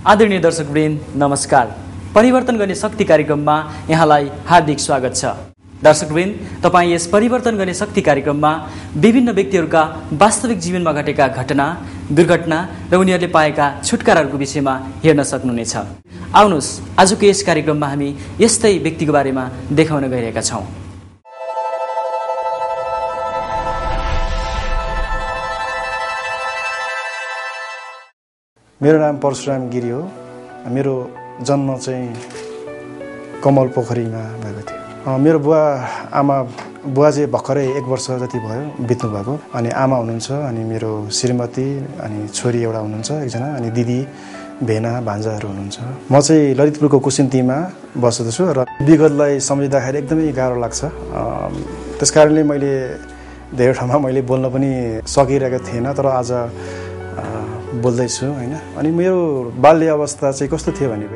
आदरणीय दर्शकवृन्द नमस्कार। परिवर्तन गर्ने शक्ति कार्यक्रममा यहाँलाई हार्दिक स्वागत छ। दर्शकवृन्द, तपाईँ यस परिवर्तन गर्ने शक्ति कार्यक्रममा विभिन्न व्यक्तिहरूका वास्तविक जीवनमा घटेका घटना, दुर्घटना र उनीहरूले पाएका छुटकाराहरूको विषयमा हेर्न सक्नुहुनेछ। आउनुहोस्, आजको यस कार्यक्रममा हामी यस्तै व्यक्तिको बारेमा देखाउन गइरहेका छौँ। मेरो नाम परशुराम गिरी हो। मेरो जन्म चाहिँ कमल पोखरीमा भएको थियो। मेरो बुवा चाहिँ भर्खरै 1 वर्ष जति भयो बित्नु भएको। अनि आमा हुनुहुन्छ, अनि मेरो श्रीमती, अनि छोरी एउटा हुनुहुन्छ एकजना, अनि दिदी भेना भान्जाहरू हुनुहुन्छ। म चाहिँ ललितपुरको कुसिन्तीमा बस्दछु र विगतलाई सम्झिँदाखेरि एकदमै गाह्रो लाग्छ। त्यसकारणले मैले धेरै ठाउँमा मैले बोल्न पनि सकिरहेको थिएन, तर आज बोल्दैछु हैन। अनि मेरो बाल्य अवस्था चाहिँ कस्तो थियो भने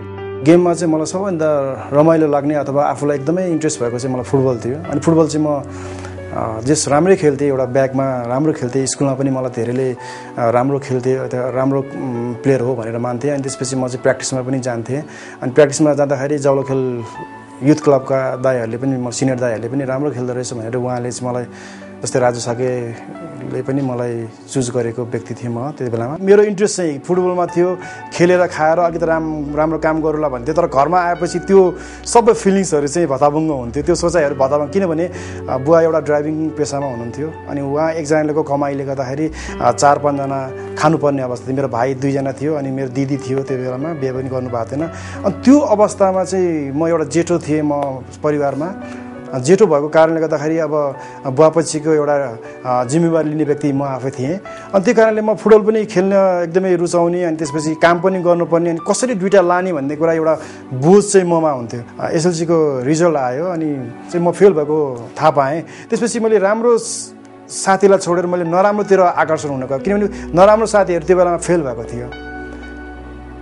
गेममा चाहिँ मलाई सबैभन्दा रमाइलो लाग्ने अथवा आफूलाई एकदमै इन्ट्रेस्ट भएको चाहिँ मलाई फुटबल थियो। अनि फुटबल चाहिँ म जस राम्रै खेल्थेँ, एउटा ब्यागमा राम्रो खेल्थेँ, स्कुलमा पनि मलाई धेरैले राम्रो खेल्थेँ, राम्रो प्लेयर हो भनेर मान्थेँ। अनि त्यसपछि म चाहिँ प्र्याक्टिसमा पनि जान्थेँ। अनि प्र्याक्टिसमा जाँदाखेरि जौलखेल युथ क्लबका दाइहरूले पनि, सिनियर दाइहरूले पनि राम्रो खेल्दो रहेछ भनेर उहाँले चाहिँ मलाई, जस्तै राजु साकेले पनि मलाई चुज गरेको व्यक्ति थिएँ म त्यति बेलामा। मेरो इन्ट्रेस्ट चाहिँ फुटबलमा थियो। खेलेर खाएर अलिकति राम्रो काम गरौँला भन्थ्यो, तर घरमा आएपछि त्यो सबै फिलिङ्सहरू चाहिँ भताभुङ्ग हुन्थ्यो। त्यो सोचाइहरू भताभुङ्ग, किनभने बुवा एउटा ड्राइभिङ पेसामा हुनुहुन्थ्यो। अनि उहाँ एकजनाको कमाइले गर्दाखेरि 4-5 जना खानुपर्ने अवस्था थियो। मेरो भाइ 2 जना थियो, अनि मेरो दिदी थियो त्यो बेलामा, बिहे पनि गर्नुभएको थिएन। अनि त्यो अवस्थामा चाहिँ म एउटा जेठो थिएँ म परिवारमा। जेठो भएको कारणले गर्दाखेरि अब बुवापछिको एउटा जिम्मेवारी लिने व्यक्ति म आफै थिएँ। अनि त्यो कारणले म फुटबल पनि खेल्न एकदमै रुचाउने, अनि त्यसपछि काम पनि गर्नुपर्ने, अनि कसरी दुईटा लाने भन्ने कुरा एउटा बोझ चाहिँ ममा हुन्थ्यो। एसएलसीको रिजल्ट आयो, अनि चाहिँ म फेल भएको थाहा पाएँ। त्यसपछि मैले राम्रो साथीलाई छोडेर मैले नराम्रोतिर आकर्षण हुन गयो, किनभने नराम्रो साथीहरू त्यो बेलामा फेल भएको थियो।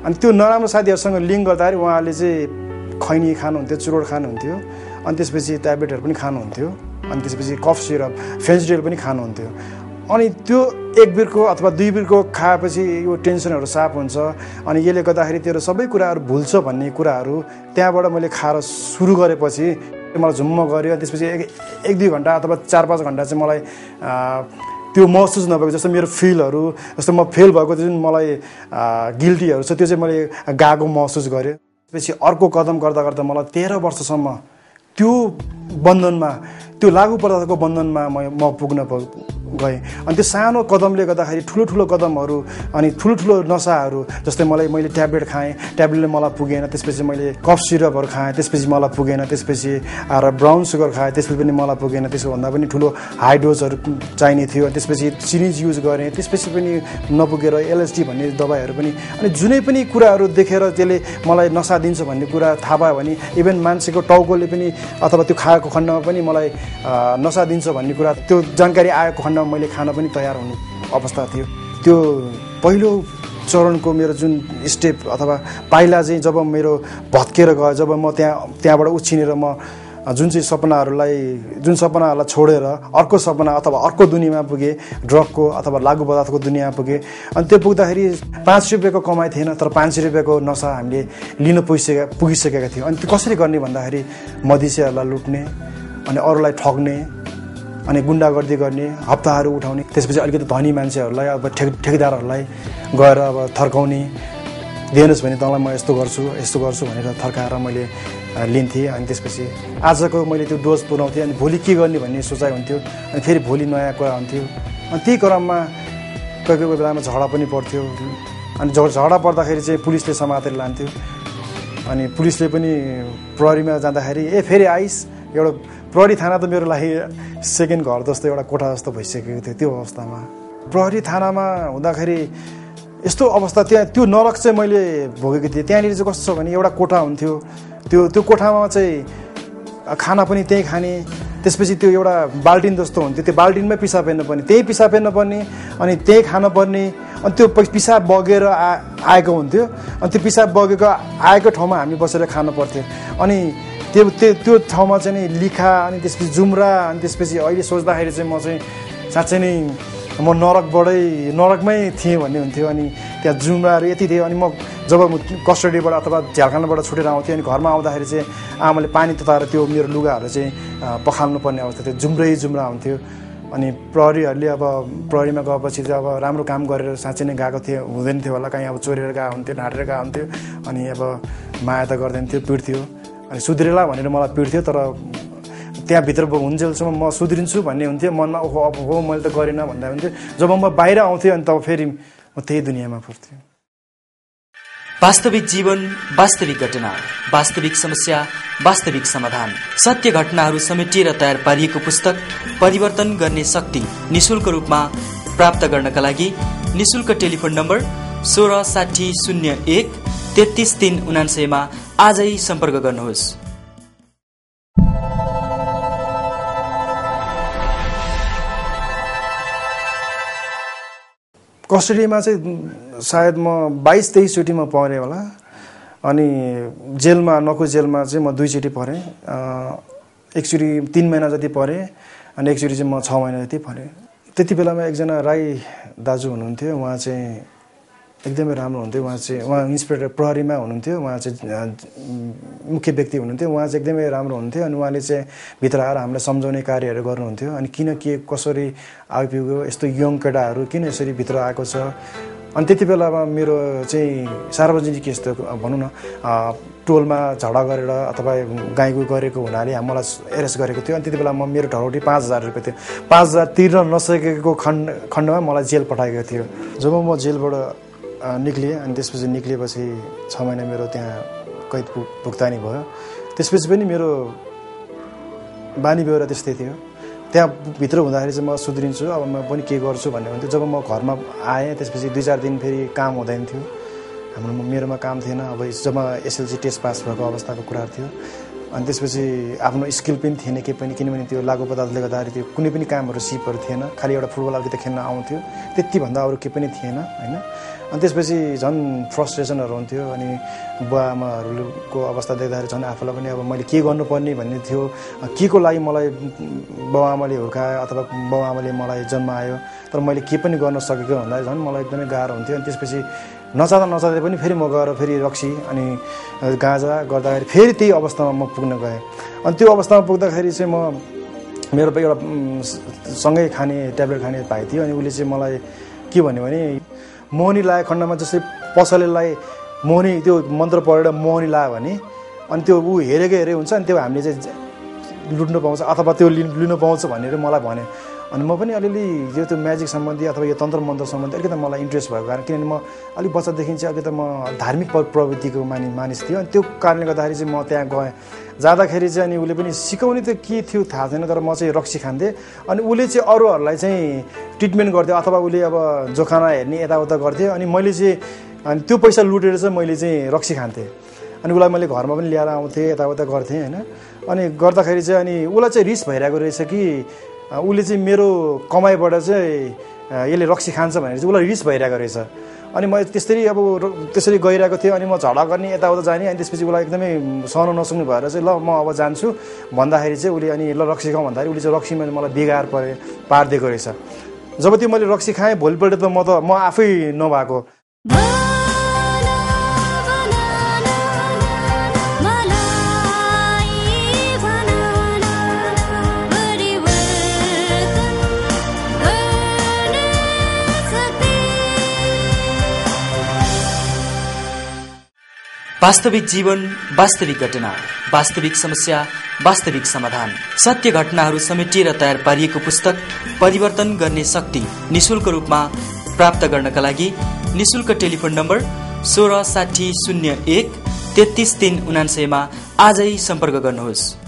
अनि त्यो नराम्रो साथीहरूसँग लिङ्क गर्दाखेरि उहाँहरूले चाहिँ खैनी खानुहुन्थ्यो, चुरोट खानुहुन्थ्यो, अनि त्यसपछि ट्याब्लेटहरू पनि खानुहुन्थ्यो, अनि त्यसपछि कफ सिरप, फेन्सिडिल पनि खानुहुन्थ्यो। अनि त्यो 1 बिरको अथवा 2 बिरको खाएपछि यो टेन्सनहरू साफ हुन्छ, अनि यसले गर्दाखेरि तेरो सबै कुराहरू भुल्छ भन्ने कुराहरू त्यहाँबाट मैले खाएर सुरु गरेपछि मलाई झुम्म गऱ्यो। अनि त्यसपछि 1-2 घन्टा अथवा 4-5 घन्टा चाहिँ मलाई त्यो महसुस नभएको जस्तो मेरो फिलहरू, जस्तो म फेल भएको जुन मलाई गिल्टीहरू छ त्यो चाहिँ मैले गएको महसुस गरेँ। त्यसपछि अर्को कदम गर्दा गर्दा मलाई 13 वर्षसम्म त्यो बन्धनमा, त्यो लागु पदार्थको बन्धनमा म पुग्न गएँ। अनि त्यो सानो कदमले गर्दाखेरि ठुलो कदमहरू, अनि ठुलो नसाहरू, जस्तै मैले ट्याब्लेट खाएँ, ट्याब्लेटले मलाई पुगेन। त्यसपछि मैले कफ सिरपहरू खाएँ, त्यसपछि मलाई पुगेन। त्यसपछि आएर ब्राउन सुगर खाएँ, त्यसपछि पनि मलाई पुगेन। त्यसभन्दा पनि ठुलो हाई डोजहरू चाहिने थियो। त्यसपछि सिरिज युज गरेँ, त्यसपछि पनि नपुगेर एलएसडी भन्ने दबाईहरू पनि, अनि जुनै पनि कुराहरू देखेर त्यसले मलाई नसा दिन्छ भन्ने कुरा थाहा पायो भने, इभन मान्छेको टाउकोले पनि अथवा त्यो खाएको खण्डमा पनि मलाई नसा दिन्छ भन्ने कुरा, त्यो जानकारी आएको खण्डमा मैले खान पनि तयार हुने अवस्था थियो। त्यो पहिलो चरणको मेरो जुन स्टेप अथवा पाइला चाहिँ जब मेरो भत्केर गयो, जब म त्यहाँबाट उछिनेर म जुन सपनाहरूलाई छोडेर अर्को सपना अथवा अर्को दुनियाँमा पुगेँ, ड्रगको अथवा लागु पदार्थको दुनियाँमा पुगेँ। अनि त्यो पुग्दाखेरि 5 रुपियाँको कमाइ थिएन, तर 5 रुपियाँको नसा हामीले लिन पुगिसकेका थियौँ। अनि त्यो कसरी गर्ने भन्दाखेरि मधेसीहरूलाई लुट्ने, अनि अरूलाई ठग्ने, अनि गुन्डागर्दी गर्ने, हप्ताहरू उठाउने, त्यसपछि अलिकति धनी मान्छेहरूलाई अब ठेकेदारहरूलाई गएर अब थर्काउने, दिनुहोस् भने तँलाई म यस्तो गर्छु भनेर थर्काएर मैले लिन्थेँ। अनि त्यसपछि आजको मैले त्यो डोज पुऱ्याउँथेँ, अनि भोलि के गर्ने भन्ने सोचाइ हुन्थ्यो, अनि फेरि भोलि नयाँ कुरा हुन्थ्यो। अनि त्यही क्रममा कोही बेलामा झगडा पनि पर्थ्यो। अनि झगडा पर्दाखेरि चाहिँ पुलिसले समातेर लान्थ्यो। अनि पुलिसले पनि प्रहरीमा जाँदाखेरि फेरि आइस, एउटा प्रहरी थाना त मेरो लागि सेकेन्ड घर जस्तो, एउटा कोठा जस्तो भइसकेको थियो। त्यो अवस्थामा प्रहरी थानामा हुँदाखेरि यस्तो अवस्था, त्यो नरक चाहिँ मैले भोगेको थिएँ। त्यहाँनिर चाहिँ कस्तो छ भने एउटा कोठा हुन्थ्यो, त्यो कोठामा चाहिँ खाना पनि त्यहीँ खाने, त्यसपछि त्यो एउटा बाल्टिन जस्तो हुन्थ्यो, त्यो बाल्टिनमै पिसाब फेर्नुपर्ने, त्यहीँ पिसाब फेर्नुपर्ने, अनि त्यहीँ खानुपर्ने। अनि त्यो पिसाब बगेर आएको हुन्थ्यो, अनि त्यो पिसाब बगेको आएको ठाउँमा हामी बसेर खानु पर्थ्यो। अनि त्यो ठाउँमा चाहिँ नि लिखा, अनि त्यसपछि जुम्रा, अनि त्यसपछि अहिले सोच्दाखेरि चाहिँ म चाहिँ साँच्चै नै म नरकमै थिएँ भन्ने हुन्थ्यो। अनि त्यहाँ जुम्राहरू यति थियो। अनि म जब कस्टडीबाट अथवा झ्यालखानाबाट छुटेर आउँथेँ अनि घरमा आउँदाखेरि चाहिँ आमाले पानी तताएर त्यो मेरो लुगाहरू चाहिँ पखाल्नु पर्ने अवस्था थियो। जुम्रा हुन्थ्यो। अनि प्रहरीहरूले अब प्रहरीमा गएपछि चाहिँ अब राम्रो काम गरेर साँच्चै नै गएको थियो हुँदैन थियो होला, कहीँ अब चोरेर गएको हुन्थ्यो, ढाँटेर गएको हुन्थ्यो। अनि अब माया त गर्दैन थियो, पिट्थ्यो। अनि सुध्रेला भनेर मलाई पिट्थ्यो। तर त्यहाँभित्र हुन्जेलसम्म म सुध्रिन्छु भन्ने हुन्थ्यो मनमा। ओहो अब हो मैले त गरिनँ भन्दा हुन्थ्यो। जब म बाहिर आउँथेँ अनि तब फेरि म त्यही दुनियाँमा पर्थेँ। वास्तविक जीवन, वास्तविक घटना, वास्तविक समस्या, वास्तविक समाधान, सत्य घटनाहरू समेटिएर तयार पारिएको पुस्तक परिवर्तन गर्ने शक्ति निशुल्क रूपमा प्राप्त गर्नका लागि निशुल्क टेलिफोन नम्बर 166001 33399 मा आजै सम्पर्क गर्नुहोस्। कस्टडीमा चाहिँ सायद म 22-23 चोटि म परेँ होला। अनि जेलमा नखु जेलमा चाहिँ म 2 चोटि परेँ। एकचोटि 3 महिना जति परेँ अनि एकचोटि चाहिँ म 6 महिना जति परेँ। त्यति बेलामा एकजना राई दाजु हुनुहुन्थ्यो। उहाँ चाहिँ एकदमै राम्रो हुन्थ्यो। उहाँ इन्सपेक्टर प्रहरीमा हुनुहुन्थ्यो। उहाँ चाहिँ मुख्य व्यक्ति हुनुहुन्थ्यो। उहाँ चाहिँ एकदमै राम्रो हुन्थ्यो। अनि उहाँले चाहिँ भित्र आएर हामीलाई सम्झाउने कार्यहरू गर्नुहुन्थ्यो। अनि किन के कसरी आइपुग्यो, यस्तो यङ केटाहरू किन यसरी भित्र आएको छ। अनि त्यति बेलामा मेरो चाहिँ सार्वजनिक यस्तो भनौँ न टोलमा झगडा गरेर अथवा गाईगु गरेको हुनाले मलाई एरेस्ट गरेको थियो। अनि त्यति बेला मेरो ढलौटी 5000 रुपियाँ थियो। 5000 तिर्न नसकेको खण्डमा मलाई जेल पठाएको थियो। जब म जेलबाट निक्लिएँ अनि त्यसपछि निक्लिएपछि 6 महिना मेरो त्यहाँ कैद भुक्तानी भयो। त्यसपछि पनि मेरो बानी बेहोरा त्यस्तै थियो। त्यहाँ भित्र हुँदाखेरि चाहिँ म सुध्रिन्छु, अब म पनि के गर्छु भन्ने हुन्थ्यो। जब म घरमा आएँ त्यसपछि 2-4 दिन फेरि काम हुँदैन थियो। मेरोमा काम थिएन। अब जब एसएलसी टेस्ट पास भएको अवस्थाको कुराहरू थियो। अनि त्यसपछि आफ्नो स्किल पनि थिएन केही पनि, किनभने त्यो लागु पदार्थले गर्दाखेरि त्यो कुनै पनि कामहरू सिपहरू थिएन। खालि एउटा फुटबल अलिकति खेल्न आउँथ्यो, त्यतिभन्दा अरू केही पनि थिएन होइन। अनि त्यसपछि झन् फ्रस्ट्रेसनहरू हुन्थ्यो। अनि बुवा आमाहरूको अवस्था देख्दाखेरि झन् आफूलाई पनि अब मैले के गर्नुपर्ने भन्ने थियो। के को लागि मलाई बाउ आमाले हुर्कायो अथवा बाउ आमाले मलाई जन्मायो तर मैले के पनि गर्न सकेको भन्दा झन् मलाई एकदमै गाह्रो हुन्थ्यो। अनि त्यसपछि नचाहँदै पनि फेरि म गएर फेरि रक्सी अनि गाँजा गर्दाखेरि फेरि त्यही अवस्थामा म पुग्न गएँ। अनि त्यो अवस्थामा पुग्दाखेरि चाहिँ मेरो एउटा सँगै खाने ट्याब्लेट खाने भाइ थियो। अनि उसले चाहिँ मलाई के भन्यो भने मोहनी लागेको खण्डमा जस्तै पसलेलाई मोहनी त्यो मन्त्र पढेर मोहनी लायो भने अनि त्यो ऊ हेरेकै हुन्छ अनि त्यो हामीले चाहिँ लुट्नु पाउँछ अथवा त्यो लिनु पाउँछ भनेर मलाई भन्यो। अनि म पनि अलिअलि त्यो म्याजिक सम्बन्धी अथवा यो तन्त्र मन्त्र सम्बन्धी अलिकति मलाई इन्ट्रेस्ट भएको कारण किनभने म अलिक बच्चादेखि चाहिँ अलिकति म धार्मिक प्रवृत्तिको मानिस थियो। अनि त्यो कारणले गर्दाखेरि चाहिँ म त्यहाँ गएँ। जाँदाखेरि चाहिँ अनि उसले पनि सिकाउने त के थियो थाहा छैन, तर म चाहिँ रक्सी खान्थेँ। अनि उसले चाहिँ अरूहरूलाई चाहिँ ट्रिटमेन्ट गर्थ्यो अथवा उसले अब जोखाना हेर्ने यताउता गर्थ्यो। अनि मैले चाहिँ अनि त्यो पैसा लुटेर चाहिँ मैले चाहिँ रक्सी खान्थेँ। अनि उसलाई मैले घरमा पनि ल्याएर आउँथेँ, यताउता गर्थेँ होइन। अनि गर्दाखेरि चाहिँ अनि उसलाई चाहिँ रिस भइरहेको रहेछ कि उसले चाहिँ मेरो कमाइबाट चाहिँ यसले रक्सी खान्छ भनेर चाहिँ उसलाई रिस भइरहेको रहेछ। अनि मैले त्यसरी गइरहेको थिएँ। अनि म झगडा गर्ने यताउता जाने। अनि त्यसपछि उसलाई एकदमै सहन नसक्नु भएर चाहिँ ल म अब जान्छु भन्दाखेरि चाहिँ उसले अनि ल रक्सी खाउँ भन्दाखेरि उसले चाहिँ रक्सीमा मलाई बिगार पारिदिएको रहेछ। जब त्यो मैले रक्सी खाएँ भोलिपल्ट त म आफै नभएको। वास्तविक जीवन, वास्तविक घटना, वास्तविक समस्या, वास्तविक समाधान, सत्य घटनाहरू समेटिएर तयार पारिएको पुस्तक परिवर्तन गर्ने शक्ति निशुल्क रूपमा प्राप्त गर्नका लागि निशुल्क टेलिफोन नम्बर 166001 33399 मा आजै सम्पर्क गर्नुहोस्।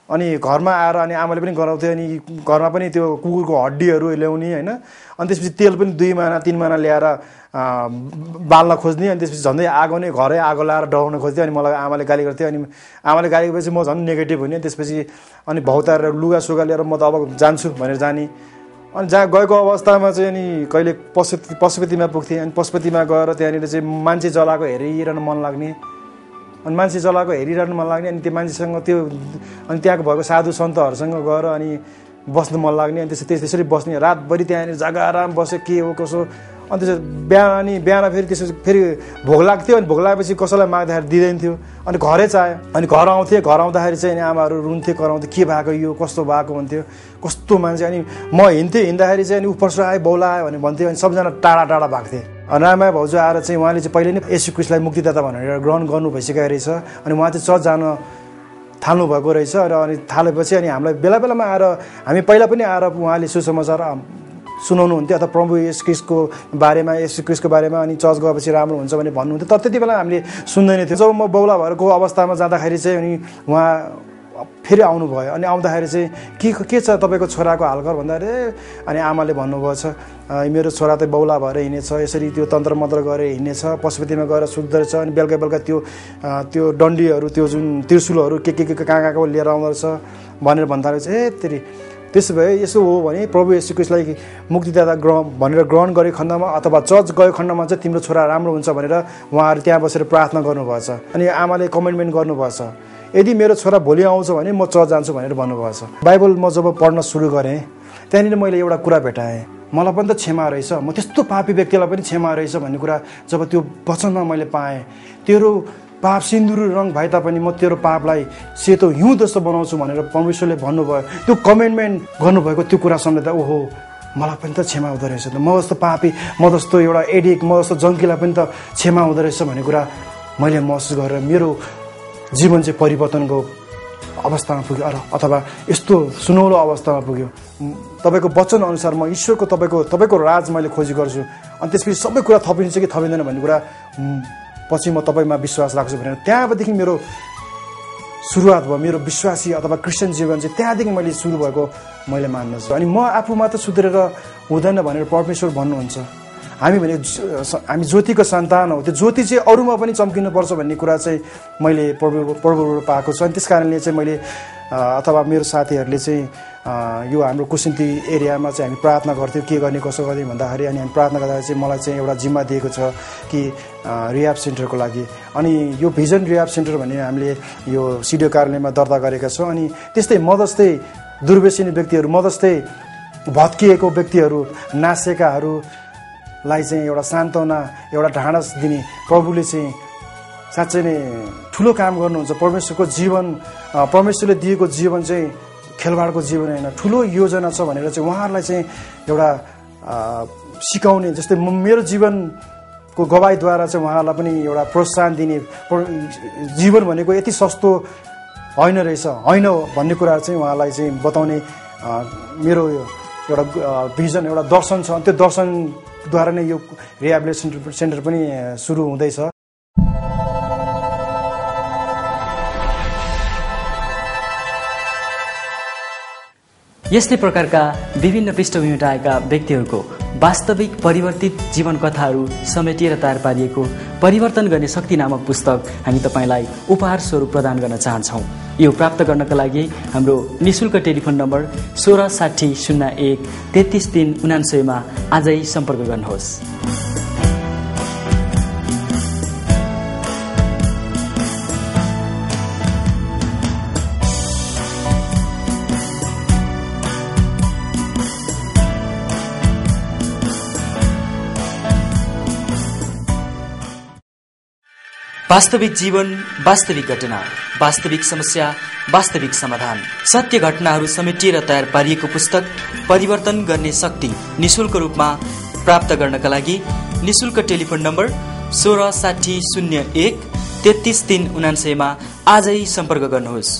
अनि घरमा आएर अनि आमाले पनि गराउँथ्यो। अनि घरमा पनि त्यो कुकुरको हड्डीहरू ल्याउने होइन। अनि त्यसपछि तेल पनि 2 महिना 3 महिना ल्याएर बाल्न खोज्ने। अनि त्यसपछि झन्डै आगो नै घरै आगो लाएर डढाउन खोज्थ्यो। अनि मलाई आमाले गाली गर्थ्यो। अनि आमाले गाली गरेपछि म झन् नेगेटिभ हुने। त्यसपछि अनि भौतारेर लुगा सुगा लिएर म त अब जान्छु भनेर जाने। अनि जहाँ गएको अवस्थामा चाहिँ अनि कहिले पशुपतिमा पुग्थेँ। अनि पशुपतिमा गएर त्यहाँनिर चाहिँ मान्छे जलाएको हेरिरहन मन लाग्ने। अनि मान्छे जलाएको हेरिरहनु मन लाग्ने अनि त्यो मान्छेसँग त्यो अनि त्यहाँको भएको साधु सन्तहरूसँग गएर अनि बस्नु मन लाग्ने अनि त्यसरी बस्ने रातभरि त्यहाँनिर जग्गा आराम बस्यो के हो कसो अनि त्यसो बिहान फेरि त्यसो फेरि भोक लाग्थ्यो अनि भोक लागेपछि कसैलाई माग्दाखेरि दिँदैन थियो अनि घरै चाह्यो अनि घर आउँदाखेरि चाहिँ अनि आमाहरू रुन्थे कराउँथे के भएको यो कस्तो भएको भन्थ्यो कस्तो मान्छे अनि म हिँड्दाखेरि चाहिँ अनि उपर्स आयो बौला आयो भने भन्थ्यो अनि सबजना टाढा भएको थिएँ अनि रामाया भाउजू आएर चाहिँ उहाँले चाहिँ पहिले नै येशू ख्रीष्टलाई मुक्तिदाता भनेर ग्रहण गर्नु भइसकेको रहेछ अनि उहाँ चाहिँ चर्च जान थाल्नु भएको रहेछ र अनि थालेपछि अनि हामीलाई बेला आएर हामी पहिला पनि आएर उहाँले सुसमाचार सुनाउनुहुन्थ्यो अथवा प्रभु येशू ख्रीष्टको बारेमा अनि चर्च गएपछि राम्रो हुन्छ भने भन्नुहुन्थ्यो तर त्यति बेला हामीले सुन्दैन थियो जब म बौला भरको अवस्थामा जाँदाखेरि चाहिँ अनि उहाँ फेरि आउनुभयो अनि आउँदाखेरि चाहिँ के छ तपाईँको छोराको हालखबर भन्दाखेरि अनि आमाले भन्नुभएको छ मेरो छोरा त बौला भएर हिँडेछ यसरी त्यो तन्त्र मन्त्र गरेर हिँड्नेछ पशुपतिमा गएर सुत्दो रहेछ अनि बेलुका त्यो डन्डीहरू त्यो जुन त्रिशूलहरू के कहाँ लिएर आउँदो रहेछ भनेर भन्दाखेरि चाहिँ त्यसो भए यसो हो भने प्रभु येशू ख्रीष्टलाई मुक्तिदाता ग्रहण गरे खण्डमा अथवा चर्च गएको खण्डमा चाहिँ तिम्रो छोरा राम्रो हुन्छ भनेर उहाँहरू त्यहाँ बसेर प्रार्थना गर्नुभएछ अनि आमाले कमेन्टमेन्ट गर्नुभएछ यदि मेरो छोरा भोलि आउँछ भने म चर्च जान्छु भनेर भन्नुभएछ बाइबल म जब पढ्न सुरु गरेँ त्यहाँनिर मैले एउटा कुरा भेटाएँ मलाई पनि त क्षमा रहेछ म त्यस्तो पापी व्यक्तिलाई पनि क्षमा रहेछ भन्ने कुरा जब त्यो वचनमा मैले पाएँ तेरो पाप सिन्दुर रङ भए तापनि म तेरो पापलाई सेतो हिउँ जस्तो बनाउँछु भनेर परमेश्वरले भन्नुभयो त्यो कमेन्टमेन्ट गर्नुभएको त्यो कुरा सम्झँदा ओहो मलाई पनि त क्षमा हुँदो रहेछ त म जस्तो पापी म जस्तो एउटा एडिक्ट म जस्तो जङ्कीलाई पनि त क्षमा हुँदो रहेछ भन्ने कुरा मैले महसुस गरेर मेरो जीवन चाहिँ परिवर्तनको अवस्थामा पुग्यो अथवा यस्तो सुनौलो अवस्थामा पुग्यो तपाईँको वचन अनुसार म ईश्वरको तपाईँको राज मैले खोजी गर्छु अनि त्यसपछि सबै कुरा थपिन्छ कि थपिँदैन भन्ने कुरा पछि म तपाईँमा विश्वास राख्छु भनेर त्यहाँदेखि मेरो सुरुवात भयो मेरो विश्वासी अथवा क्रिस्चियन जीवन चाहिँ त्यहाँदेखि मैले सुरु भएको मैले मान्दछु अनि म आफू मात्र सुध्रेर हुँदैन भनेर परमेश्वर भन्नुहुन्छ हामी ज्योतिको सन्तान हो त्यो ज्योति चाहिँ अरूमा पनि चम्किनुपर्छ भन्ने कुरा चाहिँ मैले प्रभुबाट पाएको छु अनि त्यस कारणले चाहिँ मैले अथवा मेरो साथीहरूले चाहिँ यो हाम्रो कुसुन्ती एरियामा चाहिँ हामी प्रार्थना गर्थ्यौँ के गर्ने कसो गर्ने भन्दाखेरि अनि हामी प्रार्थना गर्दा चाहिँ मलाई चाहिँ एउटा जिम्मा दिएको छ कि रिह्याब सेन्टरको लागि अनि यो भिजन रिह्याब सेन्टर भन्ने हामीले यो सिडिओ कार्यालयमा दर्ता गरेका छौँ अनि त्यस्तै म जस्तै दुर्व्यसनी व्यक्तिहरू म जस्तै भत्किएको व्यक्तिहरू नासेकाहरूलाई चाहिँ एउटा सान्त्वना एउटा ढाँडस दिने प्रभुले चाहिँ साँच्चै नै ठुलो काम गर्नुहुन्छ परमेश्वरको जीवन परमेश्वरले दिएको जीवन चाहिँ खेलवाडको जीवन होइन ठुलो योजना छ भनेर चाहिँ उहाँहरूलाई चाहिँ एउटा सिकाउने जस्तै मेरो जीवनको गवाईद्वारा चाहिँ उहाँहरूलाई पनि एउटा प्रोत्साहन दिने जीवन भनेको यति सस्तो होइन रहेछ होइन भन्ने कुरा चाहिँ उहाँलाई चाहिँ बताउने मेरो एउटा भिजन एउटा दर्शन छ त्यो दर्शनद्वारा नै यो रिह्याबिलिटेसन सेन्टर पनि सुरु हुँदैछ। यस्तै प्रकारका विभिन्न पृष्ठभूमिबाट आएका व्यक्तिहरूको वास्तविक परिवर्तित जीवन कथाहरू समेटिएर तयार पारिएको परिवर्तन गर्ने शक्ति नामक पुस्तक हामी तपाईँलाई उपहार स्वरूप प्रदान गर्न चाहन्छौँ। यो प्राप्त गर्नका लागि हाम्रो निःशुल्क टेलिफोन नम्बर 1660013399 मा आजै सम्पर्क गर्नुहोस्। वास्तविक जीवन, वास्तविक घटना, वास्तविक समस्या, वास्तविक समाधान, सत्य घटनाहरू समेटिएर तयार पारिएको पुस्तक परिवर्तन गर्ने शक्ति निःशुल्क रूपमा प्राप्त गर्नका लागि निःशुल्क टेलिफोन नम्बर 1660013399 मा आजै सम्पर्क गर्नुहोस्।